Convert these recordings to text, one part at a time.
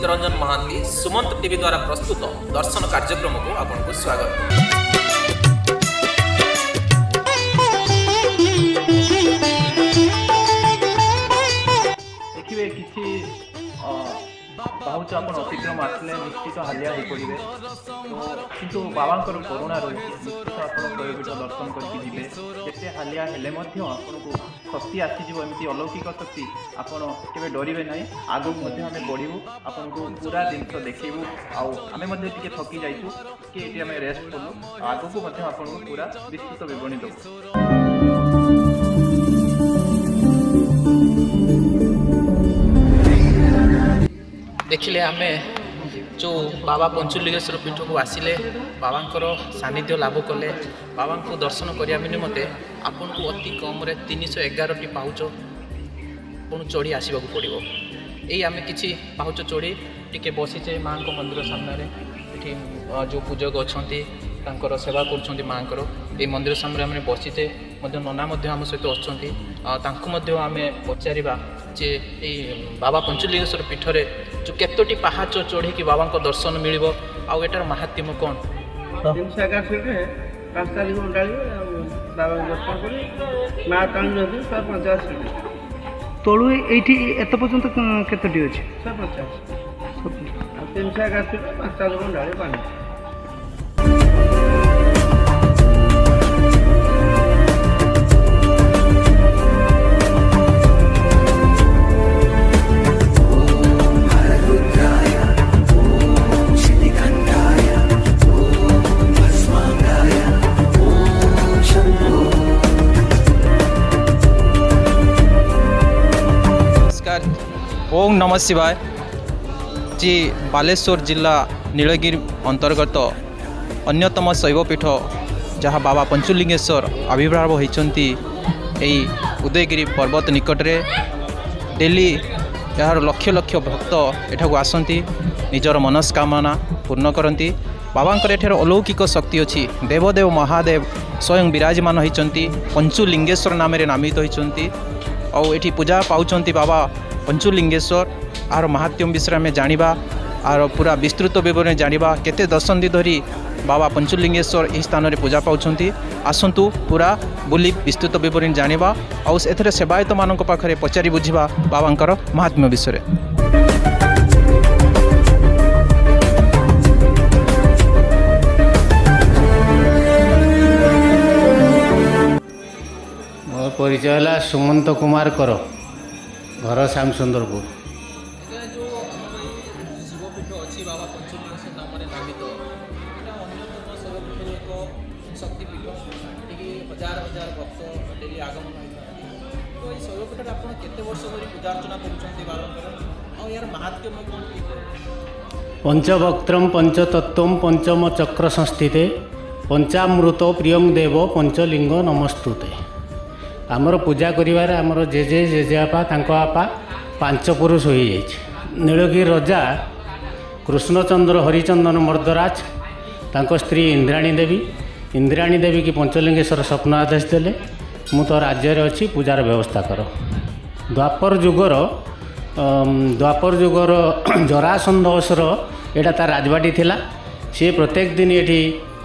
Chittaranjan Mohanty. Sumanta TV ଦ୍ୱାରା ପ୍ରସ୍ତୁତ ଦର୍ଶନ କାର୍ଯ୍ୟକ୍ରମକୁ ଆପଣଙ୍କୁ ସ୍ୱାଗତ। ଦେଖିବେ, କିଛି ପାହୁଚ ଆପଣ ଅତିକ୍ରମ ଆସିଲେ ନିଶ୍ଚିତ ହାଲିଆ ହୋଇପଡ଼ିବେ ତ। କିନ୍ତୁ ବାବାଙ୍କର କରୁଣା ରହିଛି, ନିଶ୍ଚିତ ଆପଣ ଶୈବପୀଠ ଦର୍ଶନ କରିକି ଯିବେ। ଯେତେ ହାଲିଆ ହେଲେ ମଧ୍ୟ ଆପଣଙ୍କୁ ଶକ୍ତି ଆସିଯିବ, ଏମିତି ଅଲୌକିକ ଶକ୍ତି, ଆପଣ କେବେ ଡରିବେ ନାହିଁ। ଆଗକୁ ମଧ୍ୟ ଆମେ ବଢ଼ିବୁ, ଆପଣଙ୍କୁ ପୁରା ଜିନିଷ ଦେଖେଇବୁ। ଆଉ ଆମେ ମଧ୍ୟ ଟିକେ ଥକି ଯାଇଛୁ, ଟିକେ ଏଠି ଆମେ ରେଷ୍ଟ କଲୁ। ଆଉ ଆଗକୁ ମଧ୍ୟ ଆପଣଙ୍କୁ ପୁରା ବିସ୍ତୃତ ବିବରଣୀ ଦେବୁ। ଦେଖିଲେ, ଆମେ ଯେଉଁ ବାବା ପଞ୍ଚୁଲିଙ୍ଗେଶ୍ୱର ପୀଠକୁ ଆସିଲେ, ବାବାଙ୍କର ସାନ୍ନିଧ୍ୟ ଲାଭ କଲେ। ବାବାଙ୍କୁ ଦର୍ଶନ କରିବା ନିମନ୍ତେ ଆପଣଙ୍କୁ ଅତି କମରେ 311ଟି ପାହୁଚ ଆପଣ ଚଢ଼ି ଆସିବାକୁ ପଡ଼ିବ। ଏଇ ଆମେ କିଛି ପାହୁଚ ଚଢ଼ି ଟିକେ ବସିଛେ ମାଆଙ୍କ ମନ୍ଦିର ସାମ୍ନାରେ। ଏଠି ଯେଉଁ ପୂଜକ ଅଛନ୍ତି, ତାଙ୍କର ସେବା କରୁଛନ୍ତି ମାଆଙ୍କର। ଏଇ ମନ୍ଦିର ସାମ୍ନାରେ ଆମେ ବସିଛେ ମଧ୍ୟ। ନନା ମଧ୍ୟ ଆମ ସହିତ ଅଛନ୍ତି। ତାଙ୍କୁ ମଧ୍ୟ ଆମେ ପଚାରିବା ଯେ ଏଇ ବାବା ପଞ୍ଚଲିଙ୍ଗେଶ୍ୱର ପୀଠରେ ଯେଉଁ କେତୋଟି ପାହାଚ ଚଢ଼ିକି ବାବାଙ୍କ ଦର୍ଶନ ମିଳିବ ଆଉ ଏଟାର ମାହାତ୍ମ୍ୟ କ'ଣ? 311 ସିଟ୍ରେ 5ଟା ଲିଭ ଅଣ୍ଡାଳିବେ ଆଉ ବାବାଙ୍କୁ ଦର୍ଶନ କରି ମା ଟାଣୁଛନ୍ତି 150 ସିଟ୍। ତଳୁ ଏଇଠି ଏତେ ପର୍ଯ୍ୟନ୍ତ କେତୋଟି ଅଛି? 150 ଆଉ 311 ସିଟ୍, 5ଟା ଲୋକ ଅଣ୍ଡାଳିବେ ପାଣି। ନମସ୍କାର, ଓಂ ନମ ଶିବାୟ। ଯେ ବାଲେଶ୍ୱର ଜିଲ୍ଲା ନୀଳଗିରି ଅନ୍ତର୍ଗତ ଅନ୍ୟତମ ଶୈବପୀଠ, ଯାହା ବାବା ପଞ୍ଚୁଲିଙ୍ଗେଶ୍ୱର ଆବିର୍ଭାବ ହୋଇଛନ୍ତି ଏଇ ଉଦୟଗିରି ପର୍ବତ ନିକଟରେ। ଡେଲି ଏହାର ଲକ୍ଷ ଲକ୍ଷ ଭକ୍ତ ଏଠାକୁ ଆସନ୍ତି, ନିଜର ମନସ୍କାମନା ପୂର୍ଣ୍ଣ କରନ୍ତି। ବାବାଙ୍କର ଏଠାରେ ଅଲୌକିକ ଶକ୍ତି ଅଛି। ଦେବଦେବ ମହାଦେବ ସ୍ୱୟଂ ବିରାଜମାନ ହୋଇଛନ୍ତି, ପଞ୍ଚୁଲିଙ୍ଗେଶ୍ୱର ନାମରେ ନାମିତ ହୋଇଛନ୍ତି ଆଉ ଏଠି ପୂଜା ପାଉଛନ୍ତି ବାବା ପଞ୍ଚୁଲିଙ୍ଗେଶ୍ୱର। ଆର ମାହାତ୍ମ୍ୟ ବିଷୟରେ ଆମେ ଜାଣିବା, ଆର ପୁରା ବିସ୍ତୃତ ବିବରଣୀ ଜାଣିବା, କେତେ ଦଶନ୍ଧି ଧରି ବାବା ପଞ୍ଚୁଲିଙ୍ଗେଶ୍ୱର ଏହି ସ୍ଥାନରେ ପୂଜା ପାଉଛନ୍ତି। ଆସନ୍ତୁ, ପୁରା ବୁଲି ବିସ୍ତୃତ ବିବରଣୀ ଜାଣିବା ଆଉ ଏଥିରେ ସେବାୟତମାନଙ୍କ ପାଖରେ ପଚାରି ବୁଝିବା ବାବାଙ୍କର ମାହାତ୍ମ୍ୟ ବିଷୟରେ। ମୋର ପରିଚୟ ହେଲା ସୁମନ୍ତ କୁମାର କର, ଘର ଶ୍ୟାମସୁନ୍ଦରପୁର। ଯେଉଁ ଆମର ଏଇ ଶିବପୀଠ ଅଛି, ବାବା ପଞ୍ଚଲିଙ୍ଗେଶ୍ୱର ନାମରେ ନାମିତ, ଏଇଟା ଅନ୍ୟତମ ଶୈବପୀଠର ଏକ ଶକ୍ତିପୀଠ। ଏଠିକି ହଜାର ହଜାର ଭକ୍ତ ଡେଲି ଆଗମନ ହୋଇଥାନ୍ତି। ତ ଏଇ ଶୈବପୀଠରେ ଆପଣ କେତେ ବର୍ଷ ଧରି ପୂଜା ଅର୍ଚ୍ଚନା କରୁଛନ୍ତି ବାବାଙ୍କର ଆଉ ଏହାର ମାହାତ୍ମ୍ୟ କ'ଣ ଟିକେ କହିବେ? ପଞ୍ଚବକ୍ତ୍ରମ ପଞ୍ଚତତ୍ତ୍ୱം ପଞ୍ଚମ ଚକ୍ର ସଂସ୍ଥିତେ ପଞ୍ଚାମୃତ ପ୍ରିୟଂ ଦେବ ପଞ୍ଚଲିଙ୍ଗ ନମସ୍ତୁତେ। ଆମର ପୂଜା କରିବାରେ ଆମର ଜେଜେ, ଜେଜେବାପା, ତାଙ୍କ ବାପା, ପାଞ୍ଚ ପୁରୁଷ ହୋଇଯାଇଛି। ନୀଳଗିରି ରଜା କୃଷ୍ଣଚନ୍ଦ୍ର ହରିଚନ୍ଦନ ମର୍ଦ୍ଦରାଜ, ତାଙ୍କ ସ୍ତ୍ରୀ ଇନ୍ଦ୍ରାଣୀ ଦେବୀ। ଇନ୍ଦ୍ରାଣୀ ଦେବୀ କି ପଞ୍ଚଲିଙ୍ଗେଶ୍ୱର ସ୍ୱପ୍ନ ଆଦେଶ ଦେଲେ, ମୁଁ ତ ରାଜ୍ୟରେ ଅଛି, ପୂଜାର ବ୍ୟବସ୍ଥା କର। ଦ୍ୱାପର ଯୁଗର ଜରାସନ୍ଧ ଅସୁର, ଏଇଟା ତାର ରାଜବାଟୀ ଥିଲା। ସିଏ ପ୍ରତ୍ୟେକ ଦିନ ଏଠି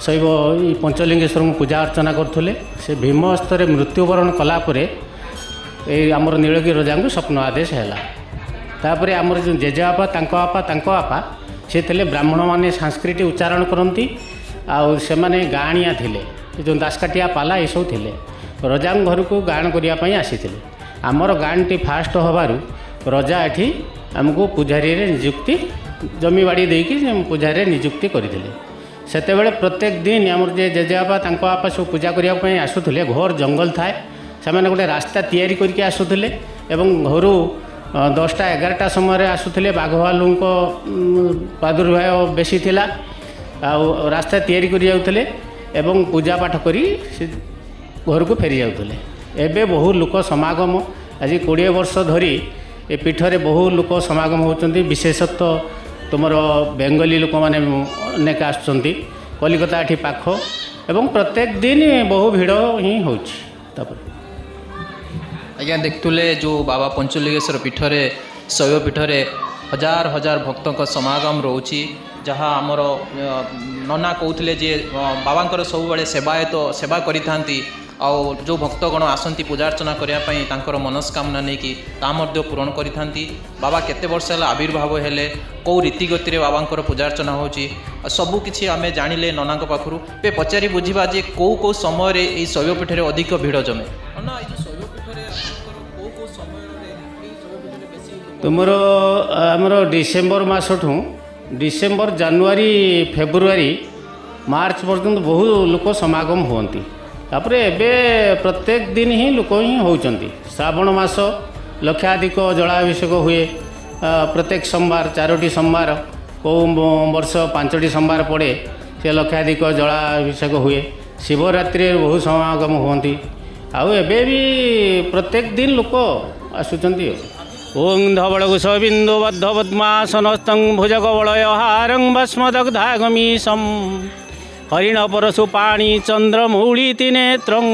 ଶୈବ ଏଇ ପଞ୍ଚଲିଙ୍ଗେଶ୍ୱରଙ୍କୁ ପୂଜା ଅର୍ଚ୍ଚନା କରୁଥିଲେ। ସେ ଭୀମ ହସ୍ତରେ ମୃତ୍ୟୁବରଣ କଲା ପରେ ଏଇ ଆମର ନୀଳଗିରି ରଜାଙ୍କୁ ସ୍ୱପ୍ନ ଆଦେଶ ହେଲା। ତାପରେ ଆମର ଯେଉଁ ଜେଜେବାପା, ତାଙ୍କ ବାପା, ତାଙ୍କ ବାପା, ସେ ଥିଲେ ବ୍ରାହ୍ମଣମାନେ, ସାଂସ୍କ୍ରିଟ ଉଚ୍ଚାରଣ କରନ୍ତି ଆଉ ସେମାନେ ଗାଁଣିଆ ଥିଲେ। ଏ ଯେଉଁ ଦାସକାଠିଆ, ପାଲା ଏସବୁ ଥିଲେ। ରଜାଙ୍କ ଘରକୁ ଗାଣ କରିବା ପାଇଁ ଆସିଥିଲେ। ଆମର ଗାଁଟି ଫାଷ୍ଟ ହେବାରୁ ରଜା ଏଠି ଆମକୁ ପୂଜାରୀରେ ନିଯୁକ୍ତି, ଜମିବାଡ଼ି ଦେଇକି ପୂଜାରୀରେ ନିଯୁକ୍ତି କରିଥିଲେ। ସେତେବେଳେ ପ୍ରତ୍ୟେକ ଦିନ ଆମର ଯେ ଜେଜେବାପା, ତାଙ୍କ ବାପା ସବୁ ପୂଜା କରିବା ପାଇଁ ଆସୁଥିଲେ। ଘୋର ଜଙ୍ଗଲ ଥାଏ, ସେମାନେ ଗୋଟେ ରାସ୍ତା ତିଆରି କରିକି ଆସୁଥିଲେ ଏବଂ ଘରୁ 10ଟା 11ଟା ସମୟରେ ଆସୁଥିଲେ। ବାଘ ଭାଲୁଙ୍କ ପ୍ରାଦୁର୍ଭାବ ବେଶୀ ଥିଲା ଆଉ ରାସ୍ତା ତିଆରି କରି ଯାଉଥିଲେ ଏବଂ ପୂଜା ପାଠ କରି ସେ ଘରକୁ ଫେରି ଯାଉଥିଲେ। ଏବେ ବହୁ ଲୋକ ସମାଗମ, ଆଜି 20 ବର୍ଷ ଧରି ଏ ପୀଠରେ ବହୁ ଲୋକ ସମାଗମ ହେଉଛନ୍ତି। ବିଶେଷତଃ ତୁମର ବେଙ୍ଗଲୀ ଲୋକମାନେ ଅନେକ ଆସୁଛନ୍ତି। କଲିକତା ଏଠି ପାଖ ଏବଂ ପ୍ରତ୍ୟେକ ଦିନ ବହୁ ଭିଡ଼ ହିଁ ହେଉଛି। ତାପରେ ଆଜ୍ଞା, ଦେଖୁଥିଲେ ଯେଉଁ ବାବା ପଞ୍ଚଲିଙ୍ଗେଶ୍ୱର ପୀଠରେ, ଶୈବ ପୀଠରେ ହଜାର ହଜାର ଭକ୍ତଙ୍କ ସମାଗମ ରହୁଛି। ଯାହା ଆମର ନନା କହୁଥିଲେ ଯେ ବାବାଙ୍କର ସବୁବେଳେ ସେବାୟତ ସେବା କରିଥାନ୍ତି ଆଉ ଯେଉଁ ଭକ୍ତଗଣ ଆସନ୍ତି ପୂଜାର୍ଚ୍ଚନା କରିବା ପାଇଁ, ତାଙ୍କର ମନସ୍କାମନା ନେଇକି ତା ମଧ୍ୟ ପୂରଣ କରିଥାନ୍ତି। ବାବା କେତେ ବର୍ଷ ହେଲା ଆବିର୍ଭାବ ହେଲେ, କେଉଁ ରୀତିଗତିରେ ବାବାଙ୍କର ପୂଜାର୍ଚ୍ଚନା ହେଉଛି, ଆଉ ସବୁ କିଛି ଆମେ ଜାଣିଲେ ନନାଙ୍କ ପାଖରୁ। ଏବେ ପଚାରି ବୁଝିବା ଯେ କେଉଁ କେଉଁ ସମୟରେ ଏଇ ଶୈବପୀଠରେ ଅଧିକ ଭିଡ଼ ଜମେ। ନନା, ଏଇ ଯେଉଁ ଶୈବପୀଠରେ ଆପଣଙ୍କର କେଉଁ କେଉଁ ସମୟରେ ଏଇ ଶୈବପୀଠରେ ବେଶୀ ଲୋକ? ତୁମର ଆମର ଡିସେମ୍ବର ମାସଠୁ, ଡିସେମ୍ବର, ଜାନୁଆରୀ, ଫେବୃଆରୀ, ମାର୍ଚ୍ଚ ପର୍ଯ୍ୟନ୍ତ ବହୁ ଲୋକ ସମାଗମ ହୁଅନ୍ତି। ତାପରେ ଏବେ ପ୍ରତ୍ୟେକ ଦିନ ହିଁ ଲୋକ ହିଁ ହେଉଛନ୍ତି। ଶ୍ରାବଣ ମାସ ଲକ୍ଷାଧିକ ଜଳାଭିଷେକ ହୁଏ। ପ୍ରତ୍ୟେକ ସୋମବାର, ଚାରୋଟି ସୋମବାର, କେଉଁ ବର୍ଷ ପାଞ୍ଚଟି ସୋମବାର ପଡ଼େ, ସେ ଲକ୍ଷାଧିକ ଜଳାଭିଷେକ ହୁଏ। ଶିବରାତ୍ରିରେ ବହୁ ସମାଗମ ହୁଅନ୍ତି। ଆଉ ଏବେ ବି ପ୍ରତ୍ୟେକ ଦିନ ଲୋକ ଆସୁଛନ୍ତି। ଓଁ ଧବଳକୁଶ ବିନ୍ଦୁବଦ୍ଧ ପଦ୍ମାସନସ୍ଥଂ ଭୁଜଗବଳୟହାରଂ ଭସ୍ମଦଗ୍ଧାଗମୀଶಂ ହରିଣ ପରଶୁ ପାଣି ଚନ୍ଦ୍ରମୌଳିତି ନେତ୍ରଂ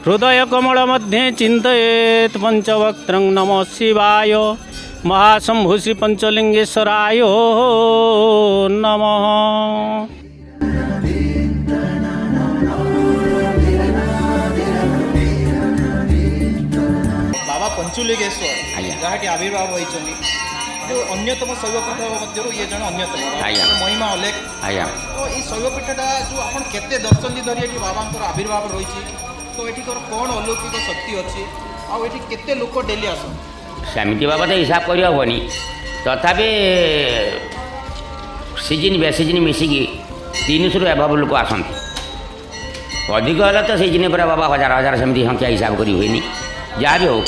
ହୃଦୟ କମଳ ମଧ୍ୟେ ଚିନ୍ତୟେତ୍ ପଞ୍ଚବକ୍ତ୍ରଂ। ନମ ଶିବାୟ, ମହାଶମ୍ଭୁ ଶ୍ରୀ ପଞ୍ଚଲିଙ୍ଗେଶ୍ୱରାୟ ନମଃ। ବାବା ପଞ୍ଚୁଲିଙ୍ଗେଶ୍ୱର ଯାହାକି ଆବିର୍ଭାବ ହୋଇଛନ୍ତି, ଯେଉଁ ଅନ୍ୟତମ ଶୈବପୀଠ ମଧ୍ୟରୁ ଇଏ ଜଣେ ଅନ୍ୟତମ। ବାବାଙ୍କର ମହିମା ଅଲେଖ। ତ ଏଇ ଶୈବପୀଠଟା ଯେଉଁ ଆପଣ କେତେ ଦଶନ୍ଧି ଧରି ଏଠି ବାବାଙ୍କର ଆବିର୍ଭାବ ରହିଛି, ତ ଏଠିକାର କ'ଣ ଅଲୌକିକ ଶକ୍ତି ଅଛି ଆଉ ଏଠି କେତେ ଲୋକ ଡେଲି ଆସନ୍ତି? ସେମିତି ବାବା ତ ହିସାବ କରିହେବନି। ତଥାପି ସିଜିନ୍ ବେସିଜିନ୍ ମିଶିକି 300ରୁ ଏଭବ ଲୋକ ଆସନ୍ତି। ଅଧିକ ହେଲେ ତ ସିଜିନ୍ ପରେ ବାବା ହଜାର ହଜାର, ସେମିତି ସଂଖ୍ୟା ହିସାବ କରି ହୁଏନି। ଯାହା ବି ହଉ,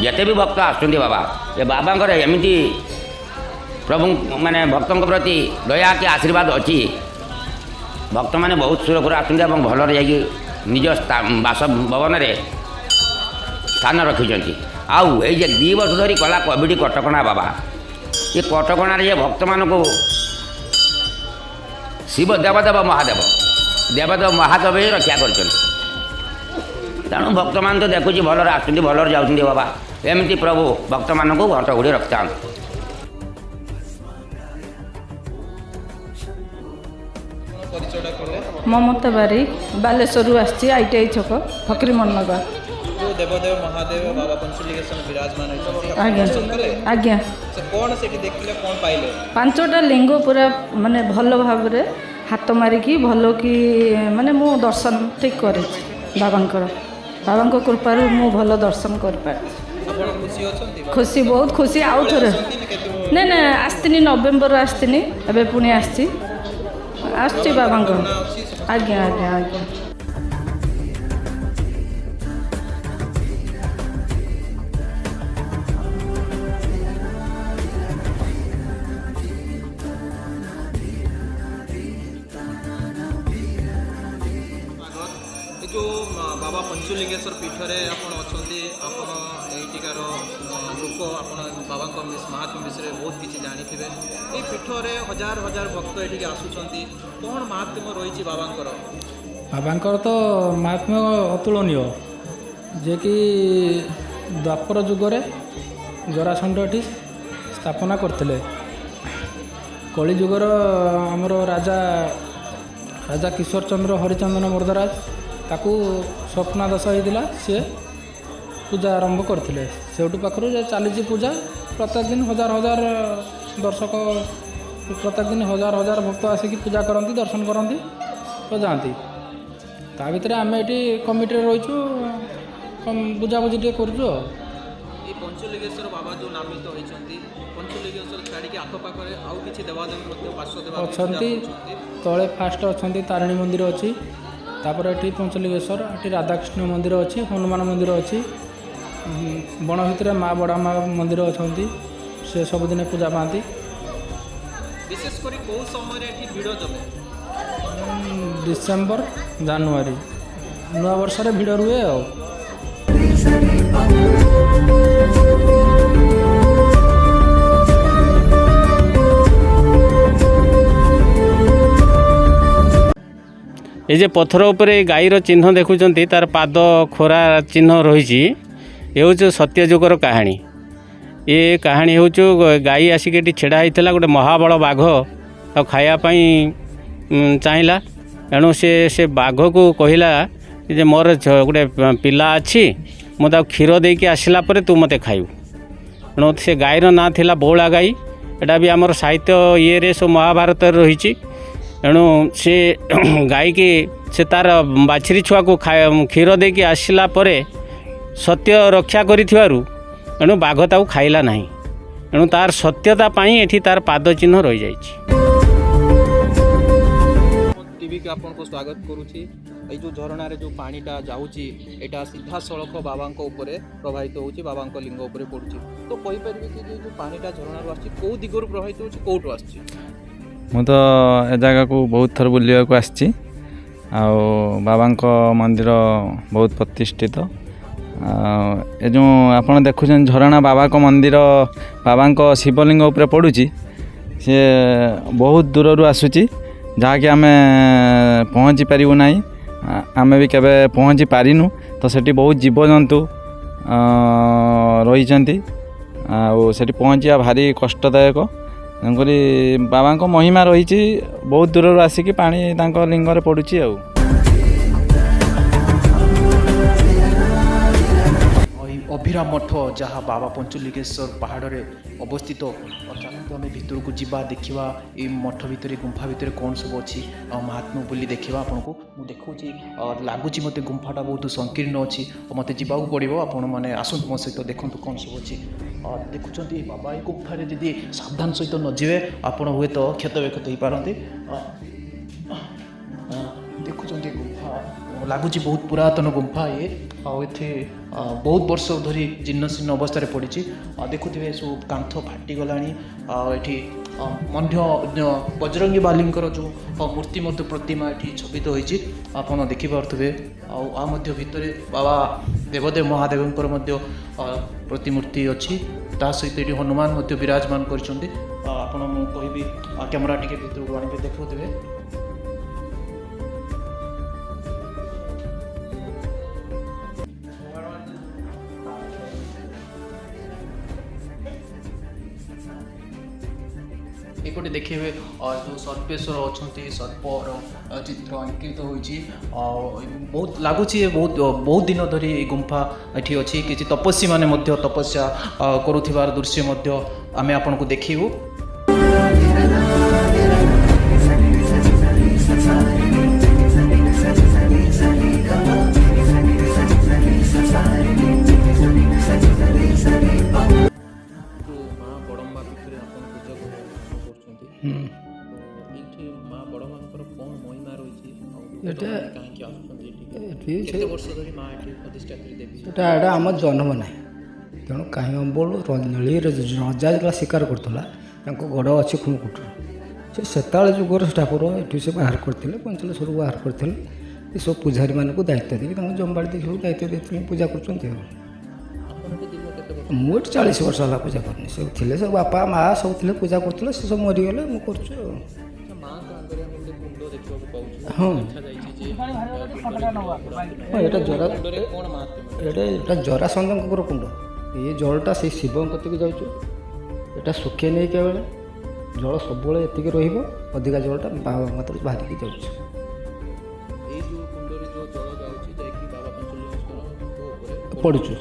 ଯେତେ ବି ଭକ୍ତ ଆସୁଛନ୍ତି ବାବା, ଏ ବାବାଙ୍କର ଏମିତି ପ୍ରଭୁ ମାନେ ଭକ୍ତଙ୍କ ପ୍ରତି ଦୟା କି ଆଶୀର୍ବାଦ ଅଛି, ଭକ୍ତମାନେ ବହୁତ ସୁରକ୍ଷରେ ଆସୁଛନ୍ତି ଏବଂ ଭଲରେ ଯାଇକି ନିଜ ବାସଭବନରେ ସ୍ଥାନ ରଖିଛନ୍ତି। ଆଉ ଏଇ ଯେ 2 ବର୍ଷ ଧରି କଲା କୋଭିଡ଼ କଟକଣା ବାବା, ଏ କଟକଣାରେ ଯେ ଭକ୍ତମାନଙ୍କୁ ଶିବ ଦେବଦେବ ମହାଦେବ, ଦେବଦେବ ମହାଦେବ ହିଁ ରକ୍ଷା କରିଛନ୍ତି। ତେଣୁ ଭକ୍ତମାନେ ତ ଦେଖୁଛି ଭଲରେ ଆସୁଛନ୍ତି, ଭଲରେ ଯାଉଛନ୍ତି ବାବା। ଏମିତି ପ୍ରଭୁ ଭକ୍ତମାନଙ୍କୁ ଘଣ୍ଟ ଘୋଡ଼ି ରଖିଥାନ୍ତି। ପରିଚୟଟା କଲେ? ମମତା ବାରିକ, ବାଲେଶ୍ୱରରୁ ଆସିଛି, ଆଇଟିଆଇ ଛକ, ଫକୀରମୋହନ ନଗର। ଯେଉଁ ଦେବଦେବ ମହାଦେବ ବାବା ପଞ୍ଚଲିଙ୍ଗେଶ୍ୱର ବିରାଜମାନ ହୋଇଛନ୍ତି, ଆପଣ ଦର୍ଶନ କଲେ? ଆଜ୍ଞା। ସେ କ'ଣ ସେଠି ଦେଖିଲେ, କ'ଣ ପାଇଲେ? ପାଞ୍ଚଟା ଲିଙ୍ଗ ପୁରା ମାନେ ଭଲ ଭାବରେ ହାତ ମାରିକି ଭଲ କି ମାନେ ମୁଁ ଦର୍ଶନ ଠିକ୍ କରିଛି ବାବାଙ୍କର। ବାବାଙ୍କ କୃପାରୁ ମୁଁ ଭଲ ଦର୍ଶନ କରିପାରିଛି। ଆପଣ ଖୁସି ଅଛନ୍ତି? ଖୁସି, ବହୁତ ଖୁସି। ଆଉ ଥରେ ଆସନ୍ତି ନା କେତେ? ନାଇଁ ନାଇଁ, ଆସିଥିଲି, ନଭେମ୍ବର ଆସିଥିଲି, ଏବେ ପୁଣି ଆସିଛି, ଆସୁଛି ବାବାଙ୍କ। ଆଜ୍ଞା ଆଜ୍ଞା ଆଜ୍ଞା। ସ୍ୱାଗତ। ଏ ଯେଉଁ ବାବା ପଞ୍ଚଲିଙ୍ଗେଶ୍ୱର ପୀଠରେ ଆପଣ ଅଛନ୍ତି, ଆପଣ ଏଇଠିକାର ଲୋକ, ଆପଣ ବାବାଙ୍କ ମାହାତ୍ମ୍ୟ ବିଷୟରେ ବହୁତ କିଛି ଜାଣିଥିବେ। ଏଇ ପୀଠରେ ହଜାର ହଜାର ଭକ୍ତ ଏଠିକି ଆସୁଛନ୍ତି। କ'ଣ ମାହାତ୍ମ୍ୟ ରହିଛି ବାବାଙ୍କର? ବାବାଙ୍କର ତ ମାହାତ୍ମ୍ୟ ଅତୁଳନୀୟ। ଯିଏକି ଦ୍ୱାପର ଯୁଗରେ ଜରାସଣ୍ଢ ଏଠି ସ୍ଥାପନା କରିଥିଲେ। କଳିଯୁଗର ଆମର ରାଜା ରାଜା କିଶୋର ଚନ୍ଦ୍ର ହରିଚନ୍ଦନ ମର୍ଦ୍ଦରାଜ, ତାକୁ ସ୍ୱପ୍ନାଦେଶ ହେଇଥିଲା, ସିଏ ପୂଜା ଆରମ୍ଭ କରିଥିଲେ। ସେଇଠୁ ପାଖରୁ ଯେ ଚାଲିଛି ପୂଜା। ପ୍ରତ୍ୟେକ ଦିନ ହଜାର ହଜାର ଦର୍ଶକ, ପ୍ରତ୍ୟେକ ଦିନ ହଜାର ହଜାର ଭକ୍ତ ଆସିକି ପୂଜା କରନ୍ତି, ଦର୍ଶନ କରନ୍ତି ତ ଯାଆନ୍ତି। ତା ଭିତରେ ଆମେ ଏଠି କମିଟିରେ ରହିଛୁ, ବୁଝାବୁଝି ଟିକେ କରୁଛୁ ଆଉ। ଏଇ ପଞ୍ଚଲିଙ୍ଗେଶ୍ୱର ବାବା ଯେଉଁ ନାମିତ ହୋଇଛନ୍ତି, ପଞ୍ଚଲିଙ୍ଗେଶ୍ୱର ଛାଡ଼ିକି ଆଖପାଖରେ ଆଉ କିଛି ଦେବାଦେବୀ ମଧ୍ୟ, ପାର୍ଶ୍ୱ ଦେବାଦେବୀ ପୂଜା ଅଛନ୍ତି। ପାଉଛନ୍ତି? ତଳେ ଫାଷ୍ଟ ଅଛନ୍ତି ତାରିଣୀ ମନ୍ଦିର ଅଛି, ତାପରେ ଏଠି ପଞ୍ଚଲିଙ୍ଗେଶ୍ୱର, ଏଠି ରାଧାକୃଷ୍ଣ ମନ୍ଦିର ଅଛି, ହନୁମାନ ମନ୍ଦିର ଅଛି। ବଣ ଭିତରେ ମା ବଡ଼ ମା ମନ୍ଦିର ଅଛନ୍ତି, ସେ ସବୁଦିନେ ପୂଜା ପାଆନ୍ତି। ବିଶେଷ କରି କେଉଁ ସମୟରେ ଏଠି ଭିଡ଼ ଜମେ? ଡିସେମ୍ବର, ଜାନୁଆରୀ, ନୂଆବର୍ଷରେ ଭିଡ଼ ରୁହେ ଆଉ। ଏ ଯେ ପଥର ଉପରେ ଏ ଗାଈର ଚିହ୍ନ ଦେଖୁଛନ୍ତି, ତାର ପାଦ ଖୋରା ଚିହ୍ନ ରହିଛି, ଏ ହେଉଛି ସତ୍ୟଯୁଗର କାହାଣୀ। ଏ କାହାଣୀ ହେଉଛି, ଗାଈ ଆସିକି ଏଠି ଛିଡ଼ା ହେଇଥିଲା। ଗୋଟେ ମହାବଳ ବାଘ ତାକୁ ଖାଇବା ପାଇଁ ଚାହିଁଲା। ଏଣୁ ସେ ବାଘକୁ କହିଲା ଯେ ମୋର ଗୋଟେ ପିଲା ଅଛି, ମୁଁ ତାକୁ କ୍ଷୀର ଦେଇକି ଆସିଲା ପରେ ତୁ ମୋତେ ଖାଇବୁ। ତେଣୁ ସେ ଗାଈର ନାଁ ଥିଲା ବଉଳା ଗାଈ। ଏଇଟା ବି ଆମର ସାହିତ୍ୟ ଇଏରେ ସବୁ ମହାଭାରତରେ ରହିଛି। ଏଣୁ ସେ ଗାଈକି ସେ ତାର ବାଛୁରୀ ଛୁଆକୁ କ୍ଷୀର ଦେଇକି ଆସିଲା ପରେ ସତ୍ୟ ରକ୍ଷା କରିଥିବାରୁ ଏଣୁ ବାଘ ତାକୁ ଖାଇଲା ନାହିଁ। ଏଣୁ ତାର ସତ୍ୟତା ପାଇଁ ଏଠି ତାର ପାଦ ଚିହ୍ନ ରହିଯାଇଛି। ଟିଭିକୁ ଆପଣଙ୍କୁ ସ୍ୱାଗତ କରୁଛି। ଏଇ ଯେଉଁ ଝରଣାରେ ଯେଉଁ ପାଣିଟା ଯାଉଛି, ଏଇଟା ସିଧାସଳଖ ବାବାଙ୍କ ଉପରେ ପ୍ରବାହିତ ହେଉଛି, ବାବାଙ୍କ ଲିଙ୍ଗ ଉପରେ ପଡ଼ୁଛି। ତ କହିପାରିବେ କି ଯେ ଯେଉଁ ପାଣିଟା ଝରଣାରୁ ଆସୁଛି, କେଉଁ ଦିଗରୁ ପ୍ରବାହିତ ହେଉଛି, କେଉଁଠୁ ଆସୁଛି? ମୁଁ ତ ଏ ଜାଗାକୁ ବହୁତ ଥର ବୁଲିବାକୁ ଆସିଛି ଆଉ ବାବାଙ୍କ ମନ୍ଦିର ବହୁତ ପ୍ରତିଷ୍ଠିତ। ଆଉ ଏ ଯେଉଁ ଆପଣ ଦେଖୁଛନ୍ତି ଝରଣା ବାବାଙ୍କ ମନ୍ଦିର, ବାବାଙ୍କ ଶିବଲିଙ୍ଗ ଉପରେ ପଡ଼ୁଛି, ସିଏ ବହୁତ ଦୂରରୁ ଆସୁଛି, ଯାହାକି ଆମେ ପହଞ୍ଚି ପାରିବୁ ନାହିଁ। ଆମେ ବି କେବେ ପହଞ୍ଚି ପାରିନୁ। ତ ସେଠି ବହୁତ ଜୀବଜନ୍ତୁ ରହିଛନ୍ତି ଆଉ ସେଠି ପହଞ୍ଚିବା ଭାରି କଷ୍ଟଦାୟକ। ତେଣୁକରି ବାବାଙ୍କ ମହିମା ରହିଛି, ବହୁତ ଦୂରରୁ ଆସିକି ପାଣି ତାଙ୍କ ଲିଙ୍ଗରେ ପଡ଼ୁଛି। ଆଉ ଏଇ ଅଭିରାମ ମଠ, ଯାହା ବାବା ପଞ୍ଚଲିଙ୍ଗେଶ୍ୱର ପାହାଡ଼ରେ ଅବସ୍ଥିତ। ଚାଲନ୍ତୁ, ଆମେ ଭିତରକୁ ଯିବା, ଦେଖିବା ଏଇ ମଠ ଭିତରେ, ଗୁମ୍ଫା ଭିତରେ କ'ଣ ସବୁ ଅଛି ଆଉ ମହାତ୍ମ୍ୟ ବୋଲି ଦେଖିବା। ଆପଣଙ୍କୁ ମୁଁ ଦେଖାଉଛି। ଲାଗୁଛି ମୋତେ ଗୁମ୍ଫାଟା ବହୁତ ସଂକୀର୍ଣ୍ଣ ଅଛି ଆଉ ମୋତେ ଯିବାକୁ ପଡ଼ିବ। ଆପଣମାନେ ଆସନ୍ତୁ ମୋ ସହିତ, ଦେଖନ୍ତୁ କ'ଣ ସବୁ ଅଛି। ଦେଖୁଛନ୍ତି ବାବା, ଏଇ ଗୁମ୍ଫାରେ ଯଦି ସାବଧାନ ସହିତ ନ ଯିବେ, ଆପଣ ହୁଏତ କ୍ଷତ ବିକ୍ଷତ ହେଇପାରନ୍ତି। ଦେଖୁଛନ୍ତି ଗୁମ୍ଫା, ଲାଗୁଛି ବହୁତ ପୁରାତନ ଗୁମ୍ଫା ଇଏ ଆଉ ଏଠି ବହୁତ ବର୍ଷ ଧରି ଜୀର୍ଣ୍ଣ ଶୀର୍ଣ୍ଣ ଅବସ୍ଥାରେ ପଡ଼ିଛି। ଆଉ ଦେଖୁଥିବେ, ସବୁ କାନ୍ଥ ଫାଟିଗଲାଣି। ଆଉ ଏଠି ମଧ୍ୟ ବଜରଙ୍ଗୀ ବାଲିଙ୍କର ଯେଉଁ ମୂର୍ତ୍ତି ମଧ୍ୟ ପ୍ରତିମା ଏଠି ଛବିତ ହୋଇଛି, ଆପଣ ଦେଖିପାରୁଥିବେ। ଆଉ ଆ ମଧ୍ୟ ଭିତରେ ବାବା ଦେବଦେବ ମହାଦେବଙ୍କର ମଧ୍ୟ ପ୍ରତିମୂର୍ତ୍ତି ଅଛି। ତା ସହିତ ଏଠି ହନୁମାନ ମଧ୍ୟ ବିରାଜମାନ କରିଛନ୍ତି। ଆପଣ ମୁଁ କହିବି, କ୍ୟାମେରା ଟିକେ ଭିତରକୁ ଆଣିବେ, ଦେଖାଉଥିବେ। ଏପଟେ ଦେଖିବେ, ଯେଉଁ ସର୍ପେଶ୍ୱର ଅଛନ୍ତି, ସର୍ପର ଚିତ୍ର ଅଙ୍କିତ ହୋଇଛି। ଆଉ ବହୁତ ଲାଗୁଛି ଏ ବହୁତ ବହୁତ ଦିନ ଧରି ଏଇ ଗୁମ୍ଫା ଏଠି ଅଛି। କିଛି ତପସ୍ୱୀ ମାନେ ମଧ୍ୟ ତପସ୍ୟା କରୁଥିବାର ଦୃଶ୍ୟ ମଧ୍ୟ ଆମେ ଆପଣଙ୍କୁ ଦେଖିବୁ। ମା ବଡ଼ମ୍ବା ପୀଠରେ ଆପଣ ପୂଜା କରୁଛନ୍ତି, ତ ଏଇଠି ମା ବଡ଼ମ୍ବାଙ୍କର କ'ଣ ମହିମା ରହିଛି ଆଉ ଭକ୍ତମାନେ କାହିଁକି ଆସୁଛନ୍ତି ଏଠିକି? ଏଠି କେତେ ବର୍ଷ ଧରି ମା ଏଠି ଅଧିଷ୍ଠାତ୍ରୀ ଦେବୀ? ଏଟା ଆମ ଜନ୍ମ ନାହିଁ। ତେଣୁ କାହିଁ ଅମ୍ବଳ ନୀଳିରେ ରଜା ଯେତେବେଳେ ଶିକାର କରୁଥିଲା, ତାଙ୍କ ଗଡ଼ ଅଛି ଖୁମକୁଟରେ। ସେ ସେତେବେଳେ ଯୁଗର ଠାକୁର ଏଠୁ ସେ ବାହାର କରିଥିଲେ, ପଞ୍ଚଲିଙ୍ଗେଶ୍ୱରରୁ ବାହାର କରିଥିଲେ। ଏସବୁ ପୂଜାରୀମାନଙ୍କୁ ଦାୟିତ୍ୱ ଦେଇକି, ତାଙ୍କୁ ଜମିବାଡ଼ି ଦେଇକି ସବୁ ଦାୟିତ୍ୱ ଦେଇଥିଲେ, ପୂଜା କରୁଛନ୍ତି। ଆଉ ଆପଣ ଏଠି ଦୀର୍ଘ କେତେ ବର୍ଷ? ମୁଁ ଏଠି 40 ବର୍ଷ ହେଲା ପୂଜା କରୁନି। ସବୁ ଥିଲେ, ସବୁ ବାପା ମା ସବୁ ଥିଲେ, ପୂଜା କରୁଥିଲେ। ସେ ସବୁ ମରିଗଲେ, ମୁଁ କରୁଛି ଆଉ। ଆଚ୍ଛା, ମାଙ୍କ ଆଗରେ ଆମେ ଗୋଟେ କୁଣ୍ଡ ଦେଖିବାକୁ ପାଉଛୁ। ହଁ। ଲେଖାଯାଇଛି ଯେ ହଁ, ଏଇଟା ଜରା କୁଣ୍ଡରେ କ'ଣ ମାହାତ୍ମ୍ୟ? ଏଇଟା ଜରାସନ୍ଧଙ୍କର କୁଣ୍ଡ। ଏ ଜଳଟା ସେଇ ଶିବଙ୍କ କତିକି ଯାଉଛି। ଏଇଟା ଶୁଖେ ନେଇ କେବେଳେ। ଜଳ ସବୁବେଳେ ଏତିକି ରହିବ। ଅଧିକା ଜଳଟା ବାବାଙ୍କ କତିରୁ ବାହାରିକି ଯାଉଛି। ଏଇ ଯେଉଁ କୁଣ୍ଡରେ ଯେଉଁ ଜଳ ଯାଉଛି, ଯାଇକି ବାବା ପଞ୍ଚଲିଙ୍ଗେଶ୍ୱରଙ୍କ ଉପରେ ପଡ଼ୁଛୁ।